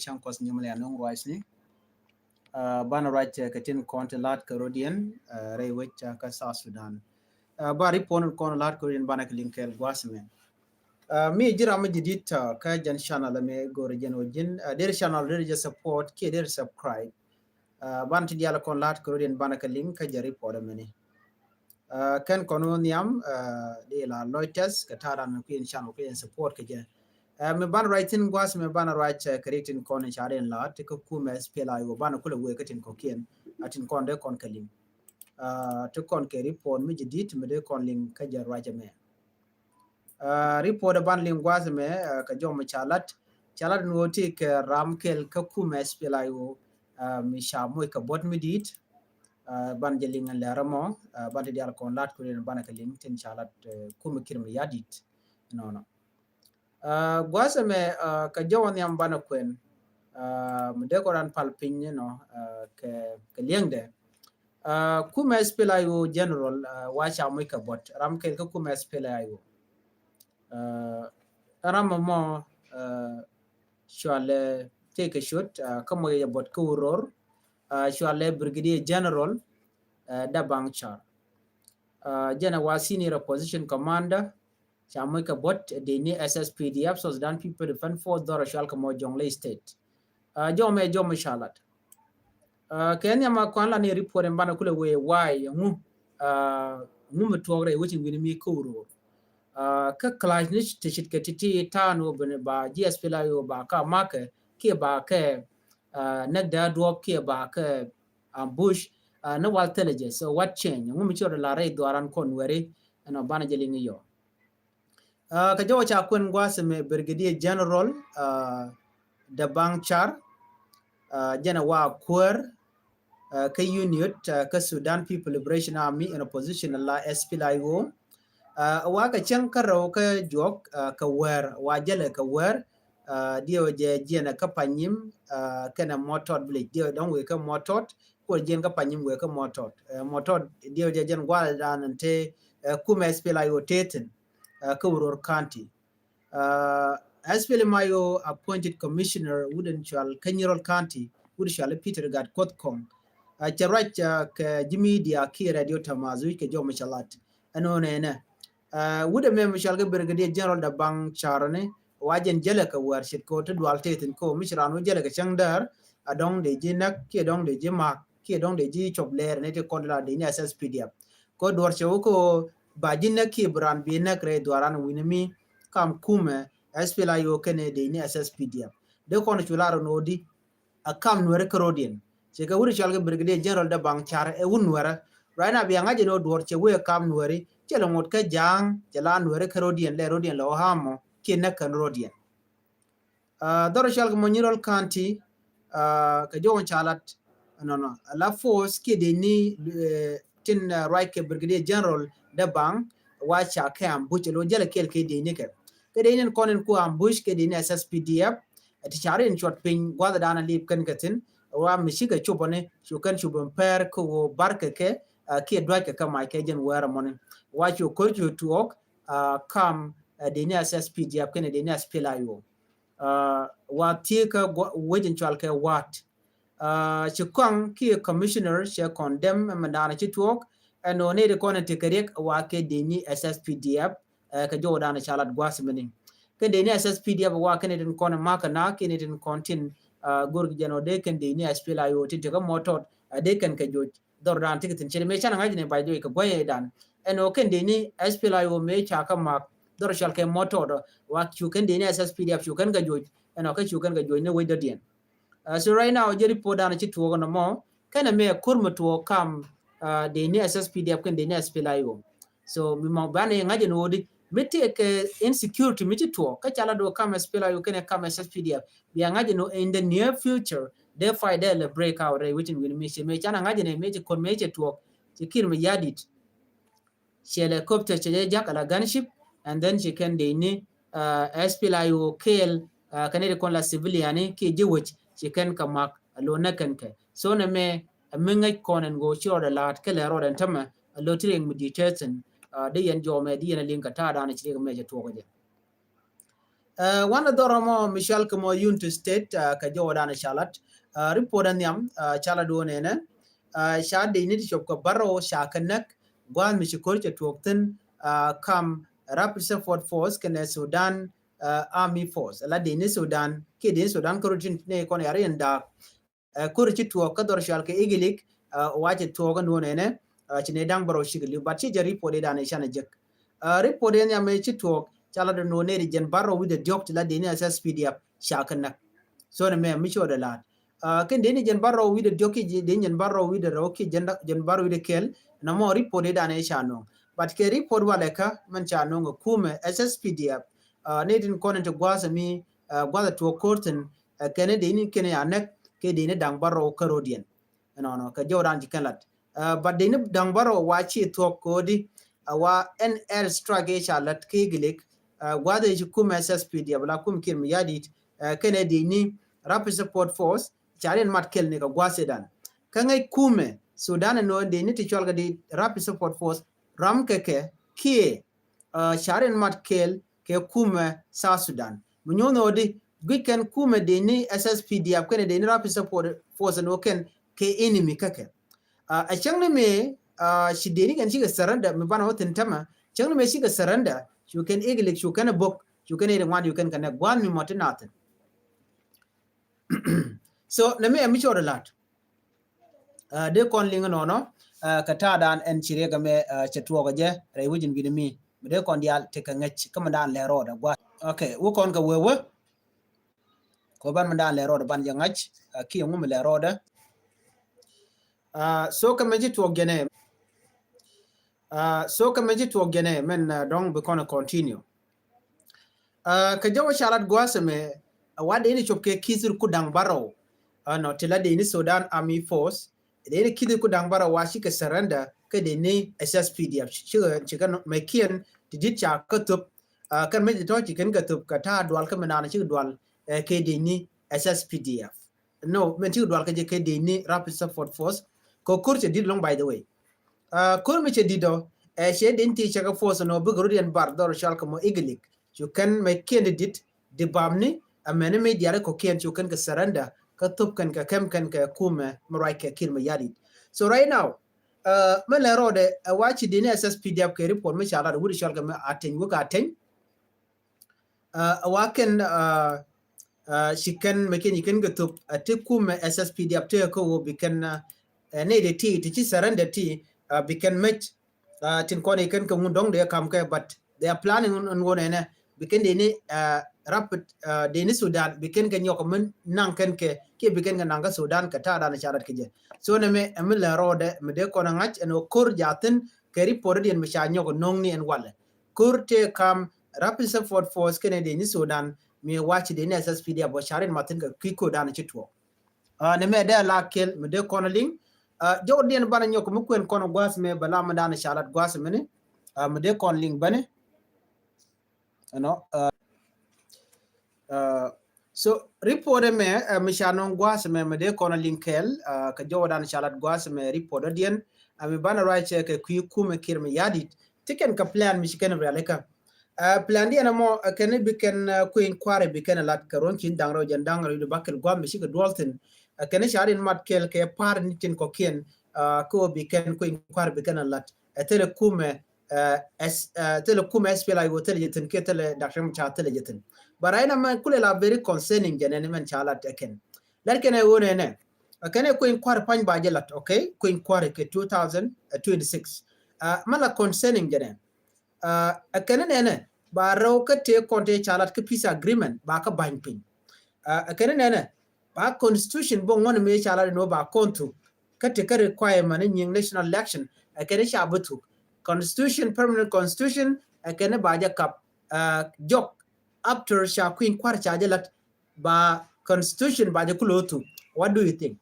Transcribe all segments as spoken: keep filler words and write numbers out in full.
Cäŋ kuɔth nyimɛ lɛ anɔŋ ruacni. Banɛ ruac kɛ tin kɔn ti la̱t kɛ rɔ̱diɛn rɛy wec kä South Sudan. Ba ri puɔn kɔn la̱t kɛ rɔ̱diɛn banɛ kɛ liŋ kɛɛl gua̱a̱th mɛ. Mi ji̱ ram mi ji̱ di̱t kä jɛn channel mɛ go̱o̱r jɛn wä ji̱n der channel der jɛ support kiɛ der subscribe. Banɛ ti dial kɔn la̱t kɛ rɔ̱diɛn banɛ kɛ liŋ kä jɛ ri puɔn mɛni. Kɛn kɔn wä nhiam di la lɔc tɛth kɛ ta̱a̱ ran mi kui̱n channel kui̱n support kɛ jɛ. Mi banɛ ruac thin gua̱a̱th mɛ banɛ ruac kɛ ri tin kɔn in ca rin la ti kä kumɛ S P L A I O banɛ kulɛ wee kä tin kɔkiɛn a tin kɔn dee kɔn kɛ liŋ. Ti kɔn kɛ ri puɔn mi ji̱ di̱t mi dee kɔn liŋ kä jɛ ruac mɛ. Ri puɔn dee banɛ liŋ gua̱a̱th mɛ kɛ jɔm mi ca lat ca lat ni wä ti kɛ ram kɛl kä kumɛ S P L A I O mi ca moc kɛ buɔt mi di̱t. Banɛ jɛ liŋ lɛr mɔ banɛ ti dial kɔn lat kui̱n banɛ kɛ liŋ tin ca lat kumɛ Kiir Mayardit. Nɔnɔ. Gua̱a̱th mɛ kɛ jɔw nhiam banɛ kuɛn mi dee kɔ ran pal piny ni nɔ kɛ liɛŋdɛ. Kumɛ S P L A I O general wa ca muc kɛ buɔt ram kɛl kä kumɛ S P L A I O. Ram mɔ cualɛ tëë kɛ ciöt kä muc kɛ buɔt kä Uror. Cualɛ Brigadier General Dabaŋ Car. Jɛn ɛ wa senior opposition commander. Ca muc kɛ buɔt dee ni S S P D F, South Sudan People Defense Force, dhɔr cual kɛ mɔ Jonglei State. Jɔmɛ jɔmɛ ca lat. Kɛ nhiam a kɔn la ni report in banɛ kulɛ wee why ŋu ŋu mi tuɔk rɛy wecin wi̱ni mi kä Uror. Kä clash ni ti cit kɛ titi ta̱a̱n wä bini ba G S P la yo ba ka makɛ kiɛ ba kɛ näk dee duɔp kiɛ ba kɛ ambush ni wal thilɛ jɛ. So what change ŋu mi ci rɔ la rɛy dhuaran kɔn weri ɛnɔ banɛ jɛ liŋ yɔ. Kɛ jɔwä ca kuɛn gua̱a̱th mɛ Brigadier General Dabaŋ Car. Jɛn ɛ wa kuäär kä unit kä Sudan People Liberation Army in opposition la S P L A I O. Wa kɛ cäŋ kä rɛw kä juɔk kɛ wäär wa jälɛ kɛ wäär. Diɛw jɛ jiɛn kä Panyim kɛnɛ Mɔtɔt village diɛw dɔŋ wee kä Mɔtɔt. Kuɔr jiɛn kä Panyim wee kä Mɔtɔt. Mɔtɔt diɛw jɛ jɛn gua̱a̱th dan te kumɛ S P L A I O tethin kä Uror County. S P L M I O appointed commissioner wut in cual kä Nyirol County wut cual Peter Gat Kuoth Kɔŋ. Cɛ ruac kɛ ji̱ media kiɛ radio Tamazuj kɛ jɔmɛ ca lat ɛn ɣän ɛnɛ. Wut ɛmɛ mi cual kɛ Brigadier General Dabaŋ Car ni wa jɛn jälɛ kɛ wäär ce̱tkɛ ɣöö ti dual tethin kɛ ɣöö mi ci raan wä jälɛ kɛ cäŋ däär a dɔ̱ŋ dee ji̱ näk kiɛ dɔ̱ŋ dee ji̱ ma̱a̱k kiɛ dɔ̱ŋ dee ji̱ cop lɛɛr ni ti kɔn la dee ni S S P D F. Kɛ duɔr cɛ wä kɛ ɣöö ba ji̱ näk kiɛ bi raan bi näk rɛy dhuaran wi̱ni mi kam kumɛ S P L A I O kɛnɛ dee ni S S P D F. Dee kɔn cu lar ni ɣöö di a kam nuɛri kärɔ̱diɛn. Cɛ kɛ wut cual kɛ Brigadier General Dabaŋ Car ɛ wut nuɛrä. Right now bia ŋa̱c ɛn ɣöö duɔr cɛ wee kam nuɛri cɛ lɛ ŋot kä ja̱a̱ŋ cɛ la nuɛri kärɔ̱diɛn lɛ rɔ̱diɛn lɛ ɣöö hamɔ kiɛ näk kärɔ̱diɛn. Dhɔr cual kɛ mɔ Nyirol County kɛ jɔwä ca lat nɔnɔ a la force kiɛ dee ni tin ruac kɛ Brigadier General Dabaŋ wa ca kɛ ambush lo jälɛ kɛɛl kɛ dee ni kɛ kɛ dee ni kɔn in ku ambush kɛ dee ni S S P D F. Ti ca rin cuɔt piny gua̱th dan a lip kɛn kɛ thin wa mi cikɛ cupä ni cu kɛn cupä pɛr kä wä bar kɛ kɛ kiɛ duac kɛ kɛ mac kɛ jɛn wɛɛr ɛmɔni wa cu ko̱r cu tuɔɔk kam dee ni S S P D F kɛn dee ni S P L A I O. Wa thiee kä wec in cual kɛ wat ci kɔŋ kiɛ commissioner cɛ condemn ɛmɛ daanɛ ci tuɔɔk ɛn ɣän nɛy ti kɔn in ti kɛ riɛk wa kɛ dee ni S S P D F. Kɛ jɔwdan ca lat gua̱a̱th mini kɛ dee ni S S P D F wa kɛn in tin kɔn in makä na kɛn in tin kɔn tin go̱r ki jɛn ɔ dee kɛn dee ni S P L A I O tin ti kä Mɔtɔt a dee kɛn kɛ joc. Dhɔr dan ti kɛ thin cɛ mëë canɛ ŋa̱c ni bac dee kɛ gua̱c dan ɛn ɣän kɛn dee ni S P L A I O mëë ca kä mak dhɔr cual kɛ Mɔtɔt wa cu kɛn dee ni S S P D F cu kɛn kɛ joc ɛn ɣän kɛ cu kɛn kɛ joc ni wec dɔ̱diɛn. So right now jɛ report dan ci tuɔɔk nɔmɔ kɛnɛ mɛ kur mi tuɔɔk kam dee ni S S P D F kɛn dee ni S P L A I O. So mi mɔ banɛ ŋa̱c ɛn ɣöö di mi tëëkɛ insecurity mi ci tuɔɔk kä ca la do̱ kam S P L A I O kɛnɛ kam S S P D F bia ŋa̱c ɛn ɣöö in the near future dee fight dee lɛ break out rɛy wecin wi̱n mi ci mëë canɛ ŋa̱c ɛn mëë ci kɔn mëë ci tuɔɔk ci Kiir Mayardit. Ci helicopter cɛ jɛ jak ala gunship and then ci kɛn dee ni S P L A I O kɛɛl kɛn ni di kɔn la civilian ni kiɛ ji̱ wec ci kɛn kɛ mak a lo nɛ kɛn kɛ. So nɛ mɛ a mi ŋäc kɔn ɛn go̱o̱ ci rɔɔdɛ la̱a̱t kɛ lɛ rɔɔdɛ ɛn tämɛ a lo ti riɛk mi di tɛthin. Di yɛn jɔɔmɛ di yɛn a liŋ kɛ ta̱a̱ da̱a̱n ci riɛk mɛ jɛ tuɔɔk jɛ. Wanɛ dhɔrɔ mɔ mi cɔal kɛ mɔ Unity State kɛ jɔwdan ca lat. Report ɛ nhiam ca lat wä nɛnɛ. Ca dec ni ti cop kɛ bärɔw ca kɛ näk gua̱a̱th mi ci ko̱r cɛ tuɔɔk thi̱n kam Rapid Support Force kɛnɛ Sudan Army Force. La dec ni Sudan kiɛ dec ni Sudan kɛ rutin ni kɔn yar in daak. Ko̱r ci tuɔɔk kä dhɔr cɔal kɛ Igilik wa ci tuɔɔk in wä nɛnɛ. Ci ni da̱ŋ bärɔw cikɛ li̱w, but ci jɛ report idan i̱ canɛ jek. Report in yamɛ ci tuɔɔk ca lat in wä nɛy ti jɛn bärɔw wi̱cdɛ diɔ̱k ti la dec ni S S P D F ca kɛ näk. So ni mɛ mi ci wä dɛ la̱t. Kɛn dec ni jɛn bärɔw wi̱cdɛ diɔ̱k ki dec ni jɛn bärɔw wi̱cdɛ rɛw ki jɛn bärɔw wi̱cdɛ kɛl. Na mɔ report idan i̱ ca no̱o̱ŋ, but kɛ report walɛ kä mɛn ca no̱o̱ŋ ɛ kumɛ S S P D F. Nɛy tin kɔn in ti gua̱a̱th mi gua̱a̱th ɛ tuɔɔk ko̱r thi̱n kɛn dec ni kɛn ya näk kɛ dec ni da̱ŋ bärɔw kä ro̱diɛn. Ɛnɔnɔ kɛ jɔwdan ci kɛn lat. But dec ni da̱ŋ bärɔw wa ci thuɔ̱k ko̱di wa ɛn air strike i̱ ca lat kɛ Igilik. Gua̱a̱th i̱ ci kumɛ S S P D F la kum kiɛn mi ya̱di̱t kɛnɛ dec ni Rapid Support Force ca rin mat kɛl ni kɛ gua̱a̱th i̱dan. Kä ŋäc kumɛ Sudan ɛn wä dec ni ti cɔal kɛ di Rapid Support Force ram kɛ kɛ kiɛ ca rin mat kɛl kɛ kumɛ South Sudan. Mi nyuɔ̱n ɣöö di guic kɛn kumɛ dec ni S S P D F kɛnɛ dec ni Rapid Support Force ni wä kɛn kɛ enemy kä kɛ. Ɛ cäŋ ni mëë ci dec ni kɛn cikɛ surrender mi banɛ wä thi̱n tämɛ. Cäŋ ni mëë cikɛ surrender cu kɛn Igilik cu kɛn ɛ bo̱k cu kɛn ɛ ri ŋuan cu kɛn kɛ nɛ gua̱a̱th mi mɔ ti naathin. So nɛ mëë ɛ mi cɔɔd ɛ la̱t. Dee kɔn liŋ nɔnɔ kɛ ta̱a̱dan ɛn ci riɛk ɛmɛ cɛ tuɔɔk ɛ jɛ rɛy wecin wi̱ni mi mi dee kɔn diaal tekɛ ŋäc kä mi daan lɛ rɔɔdɛ gua̱a̱th. Okay, wä kɔn kɛ wee wee. Kɛ ban mi daan lɛ rɔɔdɛ ban jɛ ŋa̱c kiɛ ŋu mi lɛ rɔɔdɛ. So kɛ mɛ ci tuɔɔk jɛnɛ. So kɛ mɛ ci tuɔɔk jɛnɛ mɛn dɔŋ bi kɔn ɛ continue. Kɛ jɔwä ca lat gua̱a̱th ɛmɛ wa dee ni cop kɛ ki̱thir ku da̱ŋ bärɔw. Ɛnɔ ti la dee ni Sudan Army Force dee ni ki̱thir ku da̱ŋ bärɔw wa cikɛ surrender kɛ dee ni S S P D F cikɛ cikɛ mɛ kiɛn ti dit ca kä thop. Kɛn mɛ ti tɔ̱ ci kɛn kɛ thop kɛ ta̱a̱ dual kä mi naan cikɛ dual kɛ dee ni S S P D F. No mɛn cikɛ dual kä jɛ kɛ dec ni Rapid Support Force. Kɛ ko̱r cɛ di̱t lɔ̱ŋ by the way. Ko̱r mi cɛ di̱t ɔ cɛ dec ni ti cɛ kɛ force nɔ bikɛ rut yɛn bar dhɔr cɔal kɛ mɔ Igilik. Cu kɛn mɛ kiɛn di di̱t di bam ni amɛni mi diari kɔ kiɛn cu kɛn kɛ surrender kä thop kɛn kɛ kɛm kɛn kɛ kumɛ mi ruac kɛ kiɛn mɛ yadit. So right now mɛ lɛ rɔɔdɛ ɛ wa ci dec ni S S P D F kɛ report mi ca lat wut cɔal kɛ mɛ Ateny wek Ateny. Ɛ wa kɛn ci kɛn mɛ kɛn ci kɛn kɛ thop ɛ ti kumɛ S S P D F ti ɛ kä wä bi kɛn ɛ nɛy dee ti ti ci surrender ti bi kɛn mec. Tin kɔn ci kɛn kɛ ŋun dɔ̱ŋ dee kam kɛ but they are planning in wä nɛnɛ bi kɛn dee ni Rapid dee ni Sudan bi kɛn kɛ nyɔk mɛ naŋ kɛn kɛ kiɛ bi kɛn kɛ naŋ kä Sudan kɛ ta̱a̱ dan ca lat kɛ jɛ. So nɛ mɛ ɛ mi lɛ rɔɔdɛ mi dee kɔn ɛ ŋa̱c ɛn wä ko̱r jathin kɛ report diɛn mi ca nyɔk no̱ŋ ni ɛn walɛ. Ko̱r tëë kam Rapid Support Force kɛnɛ dec ni Sudan mi waci dec ni S S P D F bɔ carin mathin kɛ ki ko̱r dan ci tuɔɔk. Ni mɛ dee la kɛl mi dee kɔn liŋ. Jɔw diɛn banɛ nyɔk mi kuɛn kɔn gua̱a̱th mɛ bɛ la mi dan ca lat gua̱a̱th mɛ ni mi dee kɔn liŋ bäni. Ɛnɔ. So report mɛ mi ca nɔŋ gua̱a̱th mɛ mi dee kɔn liŋ kɛl kɛ jɔw dan ca lat gua̱a̱th mɛ report diɛn mi banɛ ruac cɛ kɛ kui̱ kumɛ kiɛn mi yadit. Ti kɛn kɛ plan mi ci kɛn rialikä. Plan diɛn mɔ kɛn bi kɛn kui̱ kua̱ri bi kɛn lat kɛ ruɔ̱n ki̱n da̱ŋ rɛw jɛn da̱ŋ rɛw di bakɛl gua̱a̱th mi cikɛ duɔl thin. Kɛn ca rin mat kɛl kɛ par ni tin kɔkiɛn. Kä bi kɛn kui̱ kua̱ri bi kɛn lat ɛ thilɛ kumɛ thilɛ kumɛ S P L A I O thilɛ jɛ thin kiɛ thilɛ Doctor Machar thilɛ jɛ thin. But right now mɛ kulɛ la very concerning jɛ nɛn mɛn ca lat ɛ kɛn. Lat kɛn ɛ wä nɛnɛ. Kɛn ɛ kui̱ kua̱ri pa̱ny ba jɛ lat, okay? Kui̱ kua̱ri kɛ two thousand twenty-six. Mɛ la concerning jɛ nɛn. Ɛ kɛn nɛnɛ ba rɛw kä tëë kɔn tëë ca lat kä peace agreement ba kä ba̱ny piny. Ɛ kɛn nɛnɛ ba constitution bä ŋuɔ̱n mëë ca lat inɔ ba kɔn thuk kä ti kä requirement ni nyiŋ national election. Ɛ kɛn ca bä thuk constitution, permanent constitution. Ɛ kɛn ba jɛ kap jɔk after ca kui̱ kua̱r ca jɛ lat ba constitution ba jɛ kulɛ thuk. What do you think?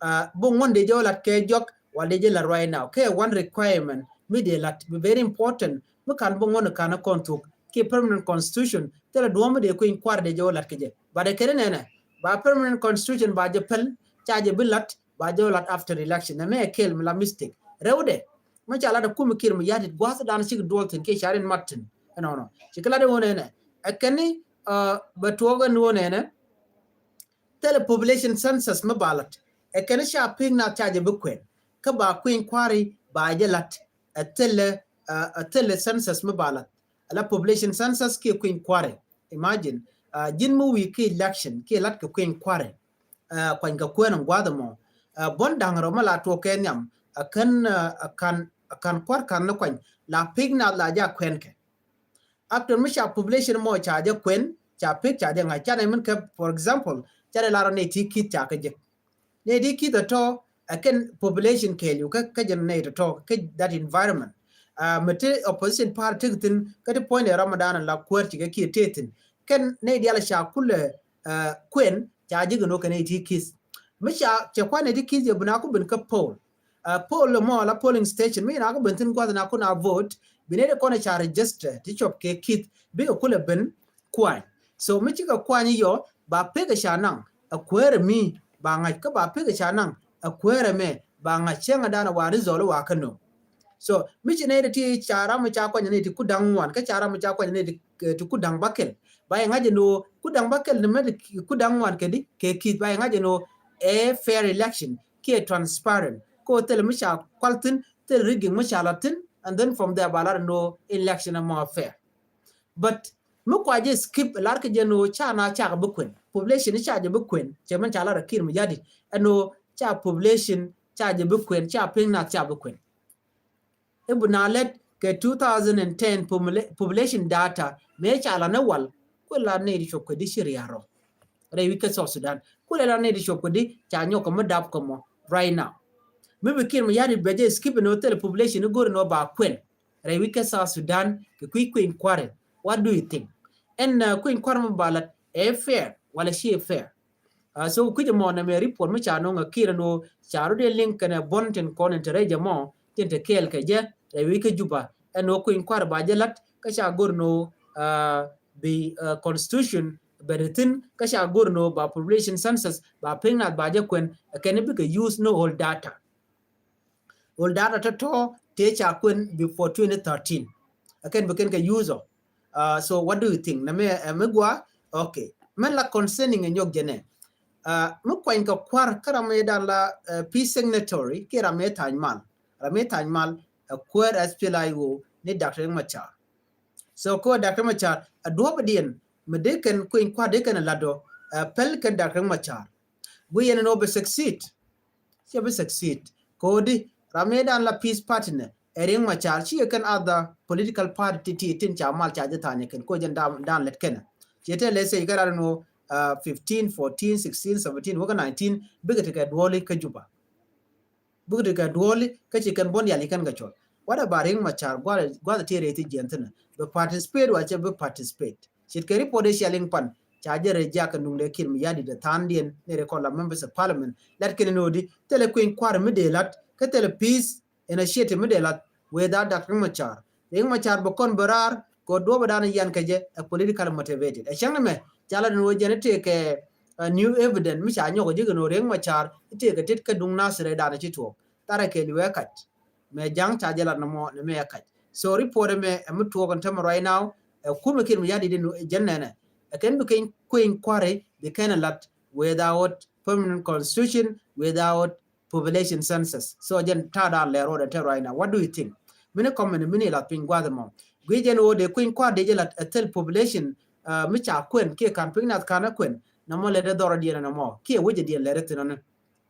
Bä ŋuɔ̱n dee jɛ wä lat kɛ jɔk wal dee jɛ lat right now kɛ one requirement mi dee lat mi very important mi kan bä ŋuɔ̱n kan kɔn thuk kiɛ permanent constitution thilɛ duɔ̱m mi dee kui̱ kua̱r dee jɛ wä lat kɛ jɛ. But ɛ kɛn nɛnɛ ba permanent constitution ba jɛ pɛl ca jɛ bi lat ba jɛ wä lat after election. Nɛ mɛ ɛ kɛl mi la mistake rɛwdɛ. Mɛ ca lat ɛ kumɛ kiɛn mi yadit gua̱a̱th dan cik duɔl thin kiɛ ca rin mat thin. Ɛnɔnɔ ci kɛ lat ɛ wä nɛnɛ ɛ kɛn ni Bɛ tuɔɔk ɛn wä nɛnɛ. Thilɛ population census mi ba lat. Ɛ kɛn ca pi̱i̱k na ca jɛ bi kuɛn. Kä ba kui̱ny kua̱ri ba jɛ lat. Ɛ thilɛ, ɛ thilɛ census mi ba lat. Ala population census kiɛ kui̱ny kua̱ri. Imagine, ji̱n mi wi̱i̱ kiɛ election kiɛ lat kɛ kui̱ny kua̱ri. Kuany kɛ kuɛn in gua̱th ɛmɔ. Buɔ̱n da̱ŋ rɔ mi la tuɔɔk kɛ nhiam. Ɛ kɛn, ɛ kan, ɛ kan kua̱r kan ni kuany. La pi̱i̱k na la ja kuɛn kɛ. After mi ca population mɔ ca jɛ kuɛn, ca pi̱i̱k ca jɛ ŋa̱c, ca nɛ min kɛ, for example, ca jɛ lar nɛ ti ki̱th ca kɛ jɛ. Nɛ ti ki̱th ɛ tɔ, ɛ kɛn population kɛɛliw kä, kä jɛ nɛ tɔ tɔ kä that environment. Mi ti opposition party ti thi̱n kä ti puɔ̱ny dɛ Ramadan la kuäär ci kɛ kiɛ tëë thi̱n. Kɛn nɛ dial ca kulɛ kuɛn ca jɛ gɛ nɔ kɛ nɛ ti ki̱th. Mi ca cɛ kuan nɛ ti ki̱th jɛ bi na ku ben kä poll. Poll mɔ la polling station mi na ku ben thi̱n gua̱th na ku na vote bi nɛ ti kɔn ca register ti cɔp kɛ ki̱th bikɛ kulɛ ben kuany. So mi cikɛ kuany yɔ ba pekɛ ca naŋ ɛ kuäärɛ mi ba ŋa̱c kä ba pekɛ ca naŋ ɛ kuäärɛ mɛ ba ŋa̱c cäŋɛ danɛ wa result wa kä nɔ. So mi ci nɛ ti ca ram mi ca kuany nɛ ti ku da̱ŋ ŋuan kä ca ram mi ca kuany nɛ ti ku da̱ŋ ba kɛl ba yɛ ŋa̱c ɛn ɣöö ku da̱ŋ ba kɛl ni mɛ ti ku da̱ŋ ŋuan kɛ di kɛ ki̱th ba yɛ ŋa̱c ɛn ɣöö ɛ fair election kiɛ transparent. Ko thil mi ca kual thi̱n, thil rigging mi ca la thi̱n, and then from there ba lar ɛn ɣöö election ɛmɔ fair. But mi kua jɛ skip lar kɛ jɛ ɛn ɣöö ca na cakɛ bi kuɛn. Population ca jɛ bi kuɛn. Cɛ min ca lar ɛ Kiir Mayardit ɛn ɣöö ca population ca jɛ bi kuɛn, ca pi̱i̱k nath ca bi kuɛn. Ibu na lɛt kɛ two thousand and ten popula-, population data mëë ca la ni wal, ku la ni di cop kɛ di ci riarɔ. Rɛy wi̱c kä South Sudan. Ku la ni di cop kɛ di ca nyɔk kɛ mi dap kɛ mɔ right now. Mi bi Kiir Mayardit bɛ jɛ skip ni hotel population ni go̱r ni ba kuɛn. Rɛy wi̱c kä South Sudan kɛ kui̱ kui̱ny kua̱ri. What do you think? Ɛn kui̱ny kua̱ri mi ba la ɛ fair wala ci fair? So kui̱c ɛmɔ nɛ mɛ report mi ca nɔŋ ɛ Kiir ɛn ɣöö ca rɔ dee link kɛnɛ buɔ̱n tin kɔn in te rɛy jɛ mɔ tin te kɛɛl kɛ jɛ rɛy wi̱c kä Juba ɛn ɣöö kui̱ny kua̱r ba jɛ la̱t kä ca go̱r ɛn ɣöö bi constitution bɛ ri thi̱n kä ca go̱r ɛn ɣöö ba population census ba pi̱i̱k nath ba jɛ kuɛn ɛ kɛn bikɛ use ni old data. Old data tɔ̱tɔ̱ tëë ca kuɛn before twenty thirteen. Ɛ kɛn bi kɛn kɛ use ɔ. So what do you think? Nɛ mi ɛ mi gua? Okay. Mɛn la concerning ɛ nyɔk jɛnɛ. Mi kuany kɛ kua̱r kä ram mi dan la peace signatory kiɛ ram mi tha̱a̱ny mal. Ram mi tha̱a̱ny mal ɛ kuäär S P L A I O ni Doctor Riek Machar. So ko Doctor Machar a duɔ̱p diɛn mi dee kɛn kui̱ny kua̱r dee kɛn a ladɔ ɛ pɛl kɛn Doctor Riek Machar. Gui yɛn ni wä bɛ succeed. Ciɛ bi succeed. Kodi ram mi dan la peace party nɛ ɛ Riek Machar ciɛ kɛn other political party ti tin ca mal ca jɛ tha̱a̱ny kɛn ko jɛn dan lɛt kɛn. Ciɛ tɛ lɛ sɛ kɛ ran ni wä fifteen, fourteen, sixteen, seventeen wä kɛ nineteen bikɛ ti kɛ duɔli kä Juba. Bikɛ ti kɛ duɔli kä ci kɛn buɔn yal yi kɛn kɛ cɔl. What about Riek Machar guath ti rɛ ti jiɛn thinɛ bɛ participate wa cɛ bi participate? Ce̱tkɛ report ëë cia liŋ pan ca jɛ rɛ jiak kɛ nuŋdɛ Kiir Mayardit ɛ tha̱a̱ŋdiɛn ni rɛ kɔn la members of parliament. Lat kɛn ni nöödi thilɛ kui̱ny kua̱r mi dee la̱t kä thilɛ peace initiative mi dee la̱t without Doctor Riek Machar. Riek Machar bɛ kɔn bɛ raar kɛ duɔ̱ɔ̱p ɛ da̱a̱n yian kɛ jɛ ɛ political motivated. Ɛ cäŋ ni mɛ ca lat ni wä jɛn itek kɛ new evidence mi ca nyɔk ɛ ji̱ kɛ nöö Riek Machar itek kɛ tet kä duŋ Nasir ɛ da̱a̱n ɛ ci tuɔɔk tharɛ kɛ liwɛ kac. Mɛ ja̱ŋ ca jɛ lat nɔmɔ ni mɛ kac. So report mɛ ɛ mi tuɔɔk in tämɛ right now ɛ kumɛ Kiir Mayardit in jɛn nɛnɛ ɛ kɛn bi keny kueny kuari bi kɛn ɛ lat without permanent constitution, without population census. So jɛn ta̱a̱ da̱a̱n lɛr wä dɛn te right now. What do you think? Mini comment mini lat piny gua̱th mɔ gui jɛn wä dee kueny kuari dee jɛ lat ɛ thil population mi ca kuɛn kiɛ ka̱n piny nath ka̱n ɛ kuɛn nɔmɔ lɛ dee dhɔrɔ diɛn nɔmɔ kiɛ wecɛ diɛn lɛr thin ɔni.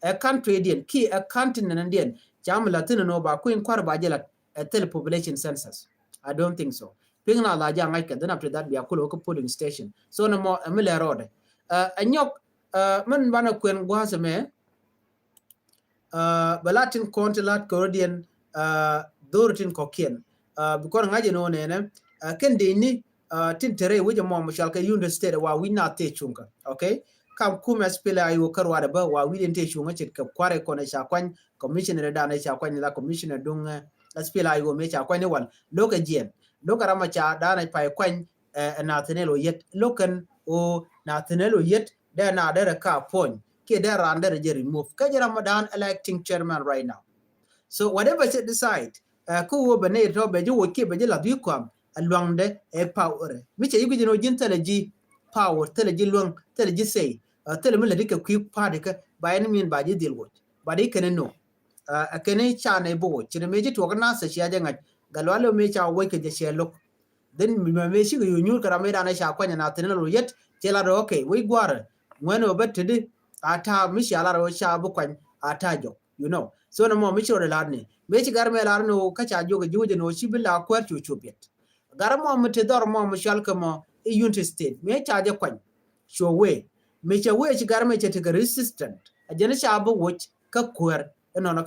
Ɛ country diɛn kiɛ ɛ continent diɛn ca mi la thin nɔ ba kui̱n kuar ba jɛ la ɛ thil population census. I don't think so. Piŋ na la ja ŋa̱c kɛ then after that bia kulɛ wä kä polling station. So nɔmɔ ɛ mi lɛ rɔɔdɛ ɛ nyɔk mɛn banɛ kuɛn gua̱a̱th mɛ bɛ la tin kɔn ti la kɛ rɔ diɛn dhor tin kɔkiɛn. Bikɔn ŋa̱c ɛn ɣän ɛnɛ kɛn dee ni tin te rɛy wec ɛmɔ mi cɔal kɛ Unity State wa wi̱c na thie cuŋkä. Okay. Kam kum S P L A I O kä ruaadɛ bä wa wi̱c in thie cuŋkä ce̱tkɛ kua̱r ɛ kɔn ɛ ca kuany commissioner dan ɛ ca kuany la commissioner duŋ S P L A I O mëë ca kuany ni wal lo̱kɛ jiɛn lo̱kɛ ram ɛ ca dan ɛ pay kuany ɛ Nathaniel Oyet lo̱kɛn o Nathaniel Oyet dee na derɛ ka puɔny kiɛ dee ran derɛ jɛ remove kä jɛ ram ɛ dan electing chairman right now. So whatever she decide ɛ kä wä bɛ nɛy tɔ bɛ ji̱ woc kiɛ bɛ ji̱ lath wi̱i̱ kɔam ɛ luaŋdɛ ɛ power mi cɛ ji̱ gui̱c ni wä ji̱n thilɛ ji̱ power, thilɛ ji̱ luäŋ, thilɛ ji̱ say, thilɛ mi lätdi kɛ kui̱ party kä, ba ɛn min ba ji̱ dhil woc. Ba di kɛn ni no. Ɛ kɛn ni ca nɛ bi woc ci ni mëë ci tuɔk nath cia jɛ ŋa̱c gat lual mëë ca woc kɛ jɛ cɛ lo̱k. Then mëë cikɛ yo̱ nyuur kɛ ram mëë danɛ ca kuany na thin ni lo yet cɛ lat rɛ okay wec guarɛ ŋuɛn ɔ bä tidi. A ta̱a̱ mi cia lat rɛ ca bi kuany a ta̱a̱ jɔk. You know, so nɛ mɔ mi ci rɔ di lat ni mëë ci gar mɛ lat ni ɔ kä ca jiök ji̱ wec ni ɔ ci bi la kuɛɛr cu cu biɛt. Gar mɔ mi ti dhɔr mɔ mi cual kɛ mɔ i Unity State mëë ca jɛ kuany. Cu wee mëë cɛ wee ci gar mɛ cɛ ti kɛ resistant a jɛn ca bi woc kä kuɛɛr. Ɛnɔnɔ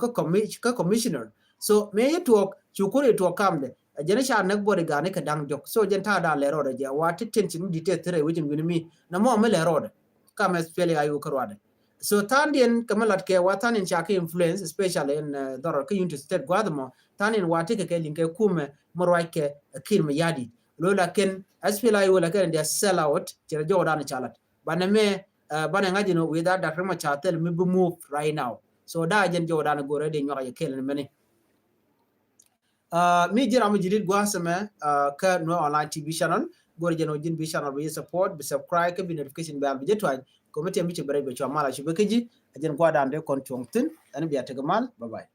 kä commissioner. So mëë yi tuɔɔk cu kur yi tuɔɔk kamdɛ a jɛn ca näk bɔdi gani kɛ da̱ŋ jɔk. So jɛn ta̱a̱ da̱a̱ lɛ rɔɔdɛ jɛ wa ti tension di tɛ thirɛ wecin wi̱ni mi na mɔ mi lɛ rɔɔdɛ. Kam SPLA-IO kä ruadɛ. So tha̱a̱ŋdiɛn kɛ mi lat kɛ wa tha̱a̱ŋdiɛn ca kɛ influence especially in dhɔrɔ kä Unity State gua̱th mɔ tha̱a̱ŋdiɛn wa ti kɛ kɛ liŋ kɛ kumɛ mi ruac kɛ Kiir Mayardit. Lo la kɛn SPLA-IO la kɛn dia sell out ci rɛ jɔwdan ca lat. Banɛ mɛ banɛ ŋa̱c inɔ with that Doctor Machar thil mi bi move right now. So da jɛn jɔwdan go̱rɛ di nyuak a jɛ kɛl ni mɛni. Mi ji̱ ram mi ji̱ dit gua̱a̱th ɛmɛ kä Nuer Online T V channel. Go̱rɛ jɛn ɔ ji̱n bi channel bi support, bi subscribe kä bi notification bell bi jɛ tuany. Committee mi ci bɛ rɛc bɛ cua mal a cu bɛ kä ji̱ a jɛn gua̱dan dee kɔn cuɔ̱ŋ thin. Ɛn bia tekɛ mal. Bye bye.